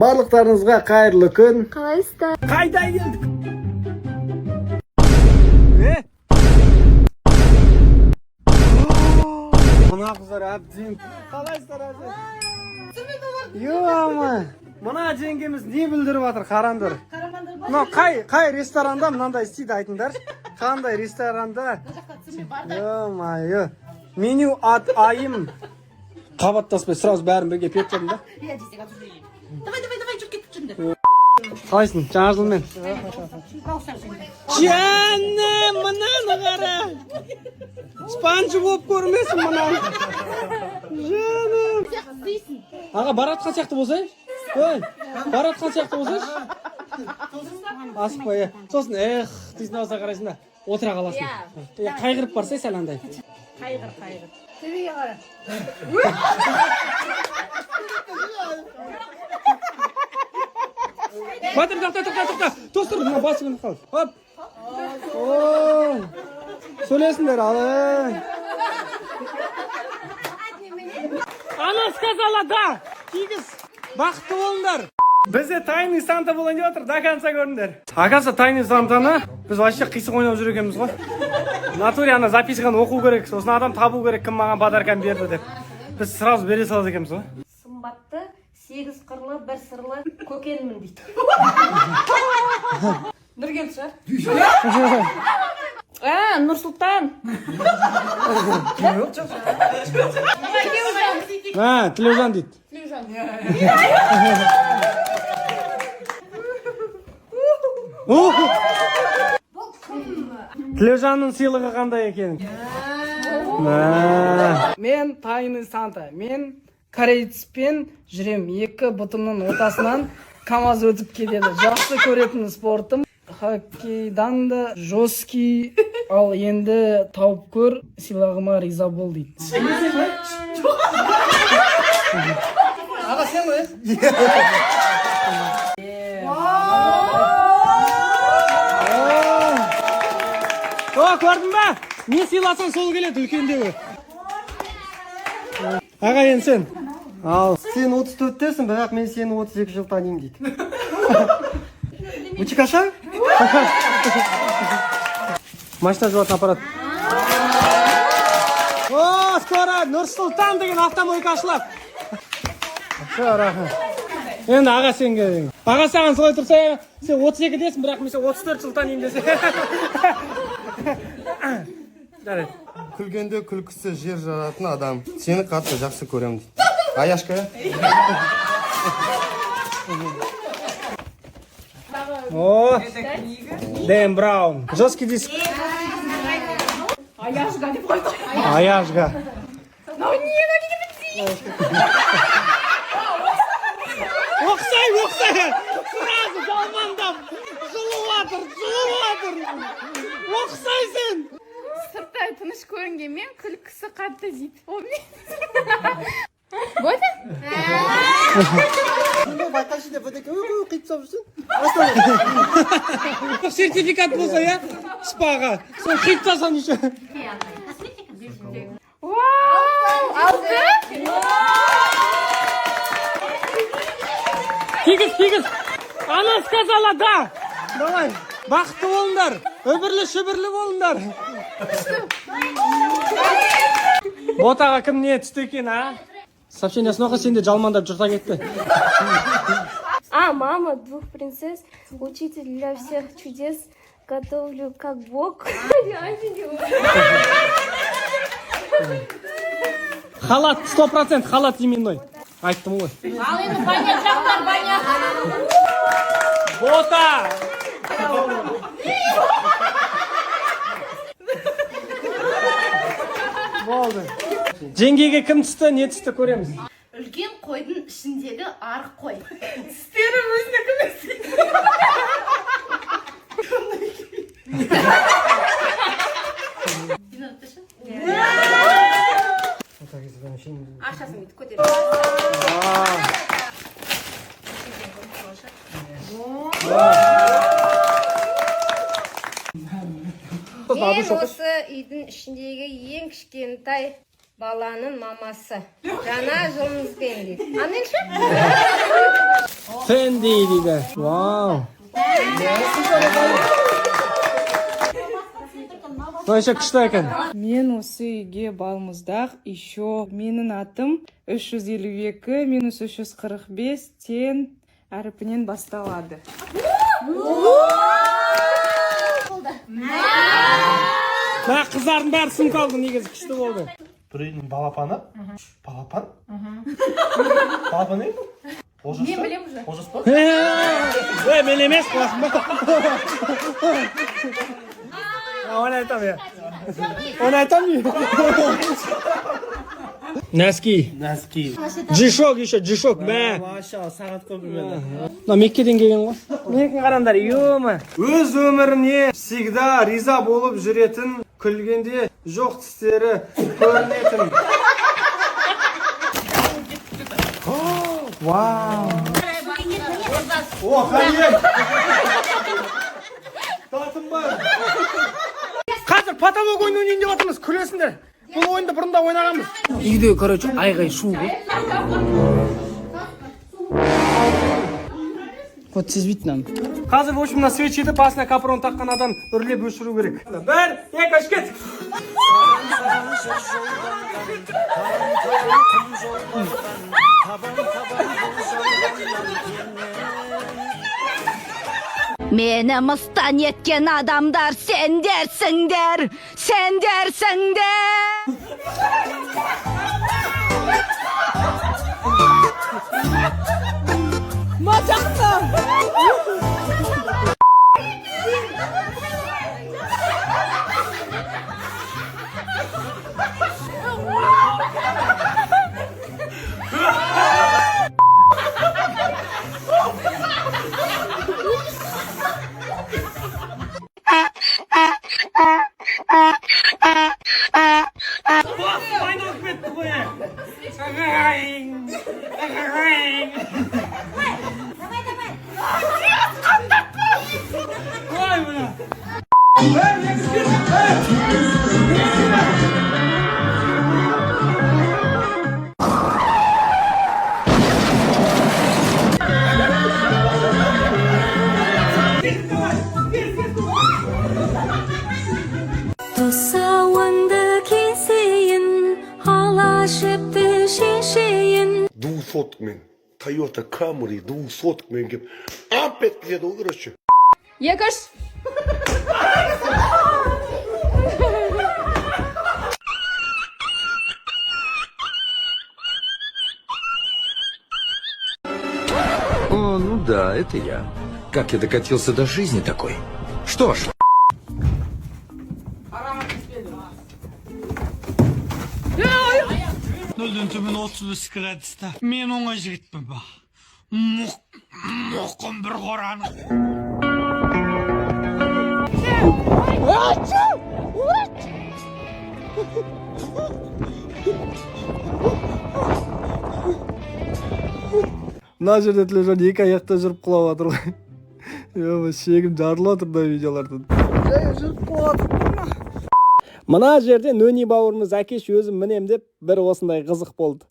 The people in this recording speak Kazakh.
Барлықтарыңызға қайырлы күн. Қалайсыздар? Қайда келдік? Е? Мына қыздар әбден. Қалайсыздар, әбден? Ё-ма. Мына жеңгеміз не бүлдіріп жатыр, қараңдар. Мынау қай ресторанда мынандай істейді, айтыңдар. Қандай ресторанда? Ё-моё. Меню от Айым. Қабаттаспай сразу бәрін бірге пеп тұрдым да. Иә, десең, давай, давай, давай, жүр, кеттік, жүріңдер. Қалайсың, жаңа жылмен? Жаным, мынаны қара. Спанч болып көрмесін мынаны. Жаным. Аға, баратқан сияқты болсайшы. Ой, баратқан сияқты болсайшы. Асықпай, иә. Сосын эх дейсің, ауызға қарайсың да, отыра қаласың. Иә, қайғырып барсай сәл андай. Қайғыр, қайғыр. Төбеге қара. Батыр, тоқта, тоқта, тоқта. Тостыр, мына басы ілініп қалды. Хоп. О, сөйлесіңдер, ал. Ей. Она сказала да. Кигіз. Бақытты болыңдар. Бізде тайный Санта болайын деп жатыр, до конца көріңдер. Оказывается, тайный Сантаны біз вообще қисық ойнап жүр екенбіз ғой. В натуре ана записканы оқу керек, сосын адам табу керек, кім маған подарканы берді деп. Біз сразу бере салады екенбіз ғой. Сымбатты, сегіз қырлы, бір сырлы көкенмін дейді. Нұргелді шығар. А, Нұрсұлтан. Ha, Тілеужан дейді. О! Тілеужанның сыйлығы қандай екен? Мә. Мен тайный Санта. Мен корейцпен жүрем. Екі бұтымның ортасынан КамАЗ өтіп кетеді. Жақсы көретін спортым хоккейдан да жесткий. Ал енді тауып көр, сыйлығыма риза бол дейді. Аға, сен ғой? О, көрдің ба? Не сыйласаң сол келеді үлкендеуі. Аға, енді сен. Ал. Сен 34-тесің, бірақ мен сені 32 жыл танимын дейді. Учикаша? Машина жуатын аппарат. О, скоро Нұрсұлтан деген автомойка ашылады. Все, рахмет. Енді аға сен кел. Аға, саған солай тұрса, сен 32-десің, бірақ мен сені 34 жыл танимын десе. Жарайды. Күлгенде күлкісі жер жаратын адам. Сені қатты жақсы көремін дейді. Аяшка? О, Дэн Браун. Жесткий диск. Аяшка деп қойды. Аяшка. Мынау не, мынау не деген? Оқсай, оқсай. Сразу жалмандап. Жылып жатыр, жылып жатыр. Оқсай сен. Сырттай тыныш көрінгенмен күлкісі қатты дейді. Ол не? Болды? Байқашы деп қиып тастап жүрсің. Сертификат болса, иә, спаға. Сол қиып тастасаң еще. Вау! Алды? Кигіз, кигіз. Она сказала да. Давай. Бақытты болыңдар. Үбірлі шүбірлі болыңдар. Ботаға кім не түсті екен, а? Сообщениесін оқы, сен де жалмандап жұрта кетті. А, мама двух принцесс, учитель для всех чудес, готовлю как бог. Я офигела. Халат, 100% халат именной. Айттым ғой. Ал енді баня жақтар, баня. Бота! Болды. Жеңгеге кім түсті, не түсті көреміз. Үлкен қойдың ішіндегі арық қой. Тістері өзінікі емес. Ақшасын бүйтіп көтер. Мен осы үйдің ішіндегі ең кішкентай баланың мамасы. Жаңа жылыңызбен дейді. Анель ше? Фенди дейді. Вау. Вообще күшті екен. Мен осы үйге балмұздақ, еще менің атым 352 минус 345 тең әрпінен басталады. Мына қыздардың бәрі сумка алды, негізі күшті болды. Бір үйдің балапаны. Балапан? Балапан не бұл? Олжас Мен па? білемін уже. Олжас па? Ей, мен емес, қуасың ба? Оны айтамын, иә. Оны айтамын. Носки. Носки. Джишок еще, джишок, мә. Машалла, сағат комплимент. Мына Меккеден келген ғой. Менікін қараңдар, ё. Өз өміріне всегда риза болып жүретін, күлгенде жоқ тістері көрінетін. Вау. О, қайен. Татым бар. Қазір потолок ойын ойнайын деп жатырмыз, күлесіңдер. Бұл ойынды бұрында ойнағанбыз. Үйде, короче, айғай шу ғой. Вот сезбейді мынаны. Қазір, в общем, мына свечиді басына капрон таққан адам үрлеп өшіру керек. Бір, екі, үш, кет. Мені мыстан еткен адамдар сендерсіңдер, сендерсіңдер. Айналып кетті ғой. Давай, давай. Ой, мына. Бір, екі, үш, бір. Тұсауыңды кесейін, ала жіпті шешейін. Двухсоткамен Тойота Камри двухсоткамен келіп ап еткізеді ғой, короче. Екі, үш. О, ну да, это я. Как я докатился до жизни такой? Что ж, Нөлден төмен 35 градуста. Мен оңай жігітпін ба? Мұқым бір қораның. Мына жерде Тілеужан екі аяқта жүріп құлап жатыр ғой. Ё, шегім жарылып жатыр мына видеолардан. Жүріп құлап. Мына жерде Нөни бауырымыз әкеш өзім мінем деп бір осындай қызық болды.